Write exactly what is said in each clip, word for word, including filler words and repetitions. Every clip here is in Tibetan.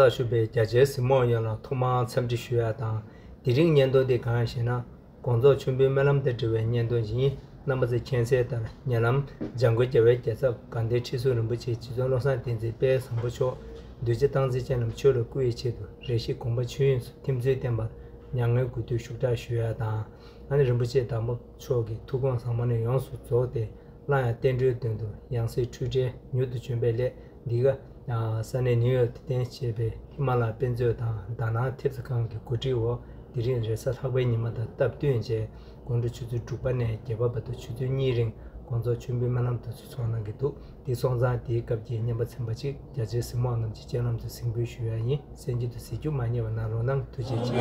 ལ་ཞུགས་པའི་རྒྱ་ཆེའི་གཟིགས་མོ་ཡོངས་ལ་ཐོག་མར་འཚམས་འདྲི་ཞུ་ཡ་དང་། དེ་རིང་བརྙན་ཐུང་འདི་གང་ཡིན་ཞེ་ན། དགོངས་རྫོགས་མཆོད་འབུལ་སྨོན་ལམ་དང་འབྲེལ་བའི་བརྙན་ཐུང་ཞིག་ཡིན། རྣམ་པ་ཚོས་མཁྱེན་གསལ་ལྟར་ཉེ་ལམ་འཇམ་མགོན་རྒྱལ་བའི་རྒྱལ་ཚབ་དགའ་ལྡན་ཁྲི་ཟུར་རིན་པོ་ཆེ་རྗེ་བཙུན་བློ་བཟང་བསྟན་འཛིན་དཔལ་བཟང་པོ་མཆོག་གདུལ་བྱ་སྟངས་འཛིན་ཅན་རྣམས་ཆོས་ལ་བསྐུལ་བའི་ཆེད་དུ་རེ་ཞིག་དགོངས་པ་ཆོས་དབྱིངས་སུ་ཐིམ་ཚུལ་བསྟན་པར་མྱ་ངན་གུས་འདུད་ཤུགས་དྲག་ཞུ་ཡ་དང་། ཨ་ནི་རིན་པོ་ཆེ་དམ་པ་མཆོག་གི་ཐུགས་དགོངས་ཟབ་མོ་ནས་ཡོངས་སུ་རྫོགས་ཏེ། སླར་ཡང་བསྟན་འགྲོའི་དོན་དུ་ཡང་སྲིད་འཁྲུལ་བྲལ་མྱུར་དུ་བྱོན་པའི་སླད། འདི་ག་ས་གནས་ནིའུ་ཡོག་ཏུ་རྟེན་བྱས་པའི་ཧི་མ་ལ་དཔེ་མཛོད་དང་དཱ་ནང་ཐེབས་རྩ་ཁང་གི་གོ་སྒྲིག་འོག་དེ་རིང་རེས་གཟའ་ལྷག་པའི་ཉི་མ་དང་སྟབས་བསྟུན་བྱས། དགོང་དྲོ་ཆུ་ཚོད་དྲུག་པ་ནས་བརྒྱད་པ་བར་དུ་ཆུ་ཚོད་གཉིས་རིང་དགོངས་རྫོགས་མཆོད་འབུལ་སྨོན་ལམ་དེ་ཚོ་ཚོགས་གནང་གི་འདུག་དེ་སོང་ཙང་དེའི་སྐབས་ཀྱི་བརྙན་པར་ཚན་པ་གཅིག་རྒྱ་ཆེའི་གཟིགས་མོ་རྣམས་ཀྱི་སྤྱན་ལམ་དུ་གཟིགས་འབུལ་ཞུ་ཡ་ཡིན། གསན་རྒྱུ་དང་གཟིགས་རྒྱུ་མ་བསྙེལ་བ་གནང་རོགས་གནང་། ཐུགས་རྗེ་ཆེ།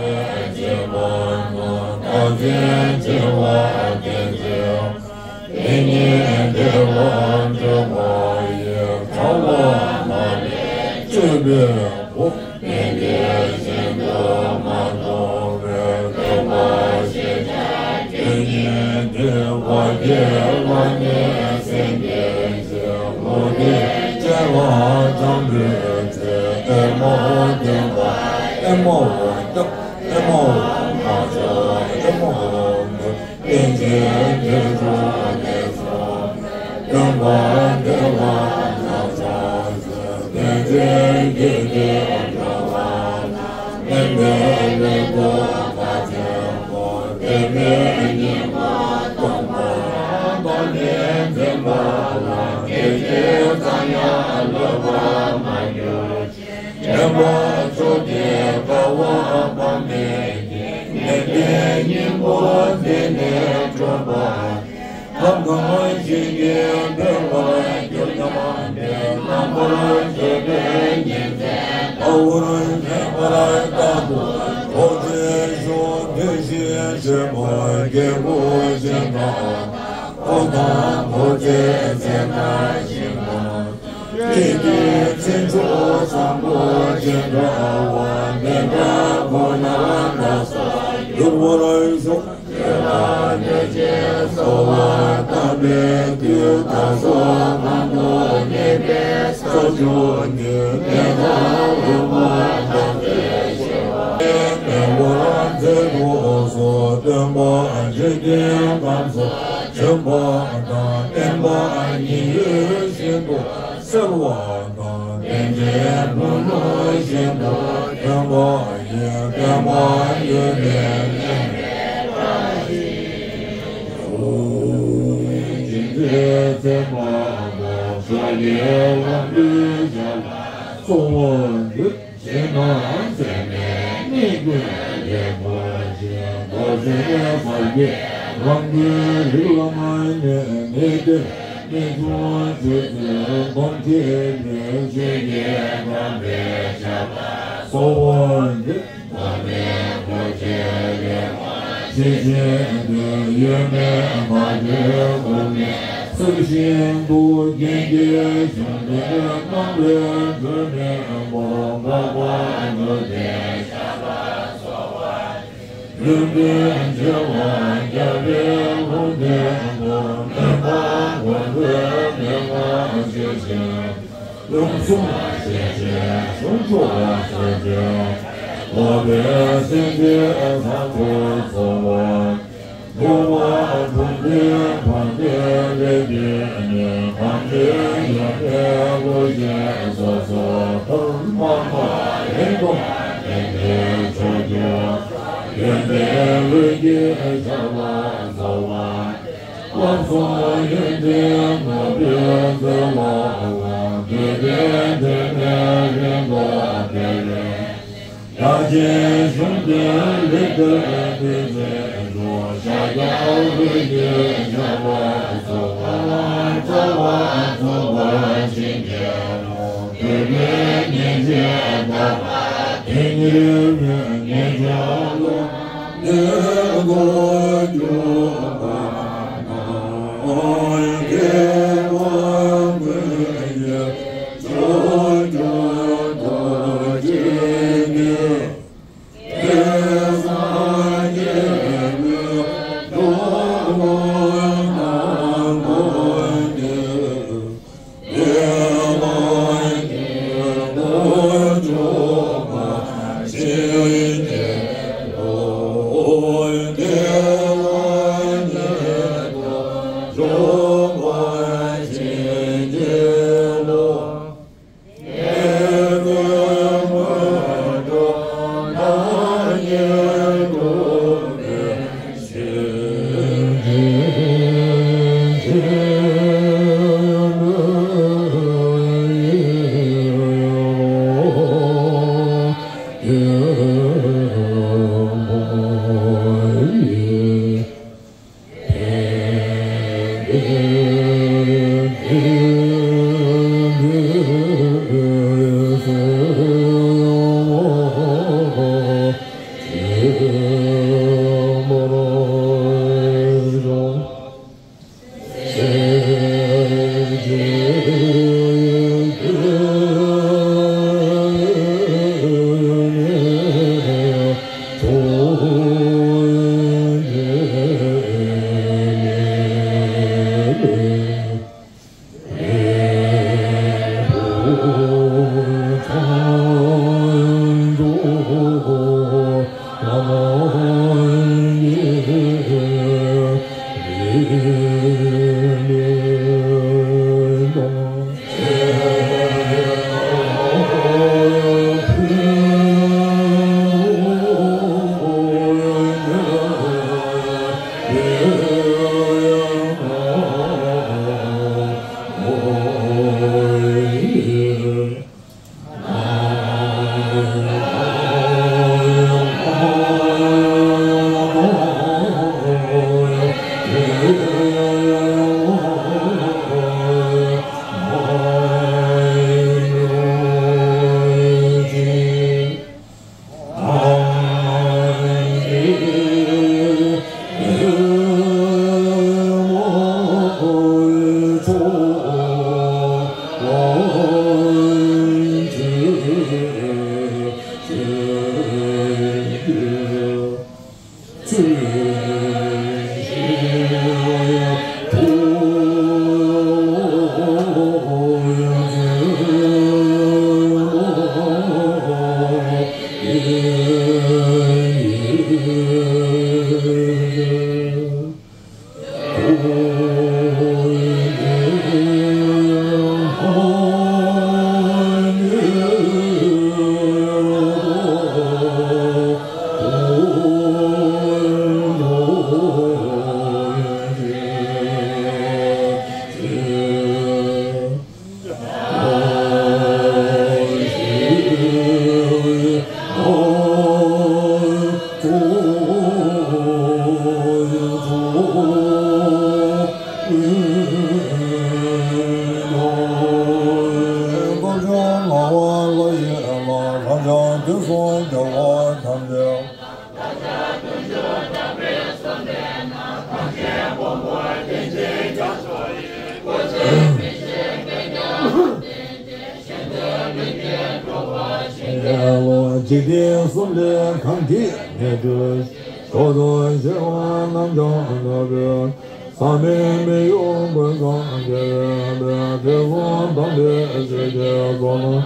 འཇིག་རྟེན་གསུམ་ལས་གང་གིས་མི་འགྲུབ། མཆོག་ཏུ་བཞེད་པ་རྣམས་ཀྱང་ནོར་བུ། ཟག་མེད་མི་གཡོ་ཀུན་བཟང་རྒྱལ་བའི་དཔལ། དེ་གསུམ་དང་འདྲེས་བྱེད་ཀྱི་ཚོགས་རྣམས།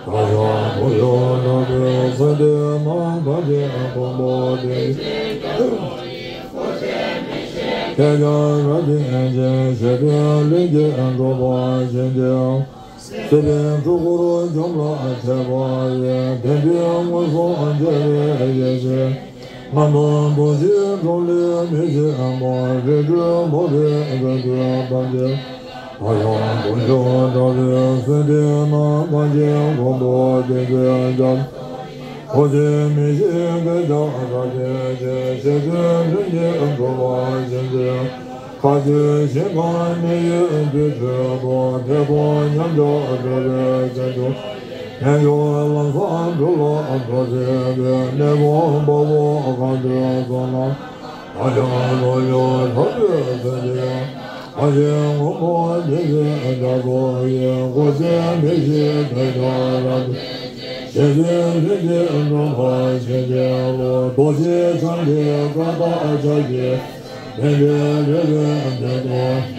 བདག་ཅག་དུང་ཕྱུར་འདྲ་བའི་སེམས་ཅན་རྣམས། ཐམས་ཅད་མགོན་པོ་བདེ་ཆེན་གྱི། ཁྱེད་ཅག་རབ་བརྟན་ཅིང་། ཞི་བདེ་ལྷུན་གྱིས་གྲུབ་པར་བྱིན་གྱིས། སྲིད་པའི་འཁྲུལ་འཁོར་འཇོམས་ལ་མཆོད་པ་ཡི། བདེན་པའི་མངོན་སུམ་རྒྱལ་བའི་ཡེ་ཤེས། རྣམ་པར་རྟོག་བཅས་འགྲོ་ལས་མི་ཕྱེད་པ། རིགས་དྲུག་འཕགས་པའི་སྤྱོད་མཆོག་ཐམས་ཅད། བདག་ཅག་དུང་ཕྱུར་འདྲ་བའི་སེམས་ཅན་རྣམས། ཐམས་ཅད་མགོན་པོ་བདེ་ཆེན་རྒྱལ། འཁོར་ཚེ་མི་ཤིགས་སྐད་ཀྱང་རབ་བརྟན་ཅིང་། ཞི་བདེ་ལྷུན་གྱིས་གྲུབ་པར་བྱིན་གྱིས། མཁའ་སྤྱོད་ཞིང་ཁམས་མི་ཡུལ་དུར་ཁྲོད་དུ། དེ་དག་ཉམས་ཆག་འགྲོ་བའི་སེམས་ཅན། ངན་སྐྱོ་ལམ་བཟང་འགྲོ་ལ་འགྲོ་བྱེད་པའི། གནས་སྐོར་དཔའ་བོ་གང་འདུལ་ཚོགས་རྣམས། བདག་ཅག་དུང་ཕྱུར་འདྲ་བའི་སེམས་ཅན། ཐམས་ཅད་མགོན་པོ་བདེ་ཆེན་རྒྱ་མཚོ་ཡི། འཁོར་ཚེ་མི་ཤིགས་སྐད་ཀྱང་རབ་བརྟན། ཞི་བདེ་ལྷུན་གྱིས་གྲུབ་པར་བྱིན་གྱིས་རློབས། རྡོ་རྗེ་འཆང་གི་བཀའ་རྟགས་ཕྱག་རྒྱའི། བདེན་པའི་རི་རབ་བདེ་སྟོང་།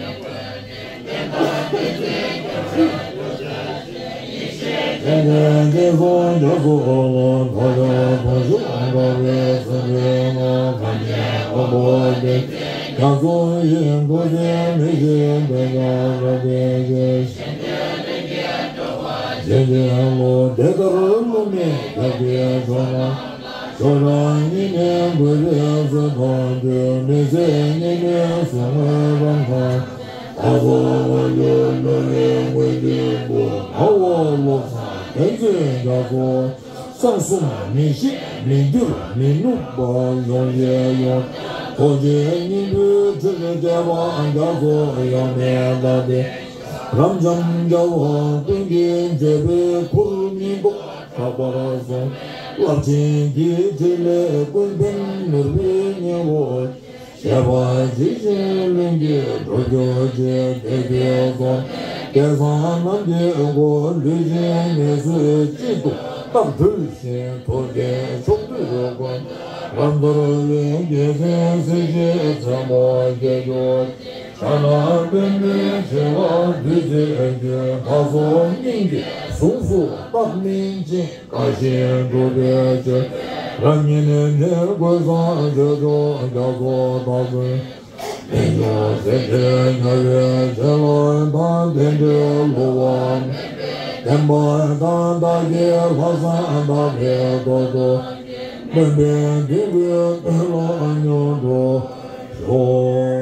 གསང་གསུམ་མི་ཤིགས་མི་འགྱུར་མི་ནུབ་པ་ཡོངས་བཞེས་ཡོངས། རྡོ་རྗེ་སྙིང་པོའི་ཁྲོད་ནས་བསྐལ་པ་རྒྱ་མཚོ་ཡོངས་ནས་དག་སྟེ། རབ་འབྱམས་རྒྱལ་བ་ཀུན་གྱི་མཛད་པའི་ཁུར་སྙིང་པོ་དག་པར་གསུངས། རླབས་ཆེན་གྱི་ཕྲིན་ལས་ཀུན་ཕན་ནོར་བུའི་སྙིང་པོ། བཞད་པ་ཇི་བཞིན་ལྷུན་གྱིས་གྲུབ་གྱུར་ཅིག། དེ་ཕྱིར་གསུངས། བསྐལ་བཟང་རྣམས་ཀྱི་སྒོ་ལུས་ཅན་མི་བཟོད་གཅིག་ཏུ་བརྟག་གྲོལ་ཞིང་ཐུབ་བསྟན་ཕྱོགས་དུས་ཀུན། རབ་འབྱམས་རྒྱལ་མཚན་སྲིད་ཞིའི་མཚན་མོ་རྒྱལ་གྱུར་ཅིག། ཕྱག་ན་པདྨོའི་ཕྲེང་བ་བདུད་རྩིའི་རྒྱུན། ལྷ་ཚོགས་སྙིང་གི་གཟུངས་སུ་བཏགས་མིན་ཅིང་། བཀའ་བཞིན་སྒྲུབ་པའི་ཆོས། རབ་ཉིད་ནས་གོས་བཟང་སྤྱོད་མཆོག་རྒྱ་མཚོ་དག་ཀུན། རྨད་བྱུང་སྲས་བཅས་མཉམ་པའི་ཞལ་ལག་དང་། རྟེན་འབྲེལ་བསླུ་བ་མེད་པའི་བདེན་པ་དང་། བདག་གི་ལྷག་བསམ་དག་པའི་ཐོག་ཏུ། སྨོན་པའི་འདུན་གྱི་དོན་ལ་མྱུར་དུ་ཤོག།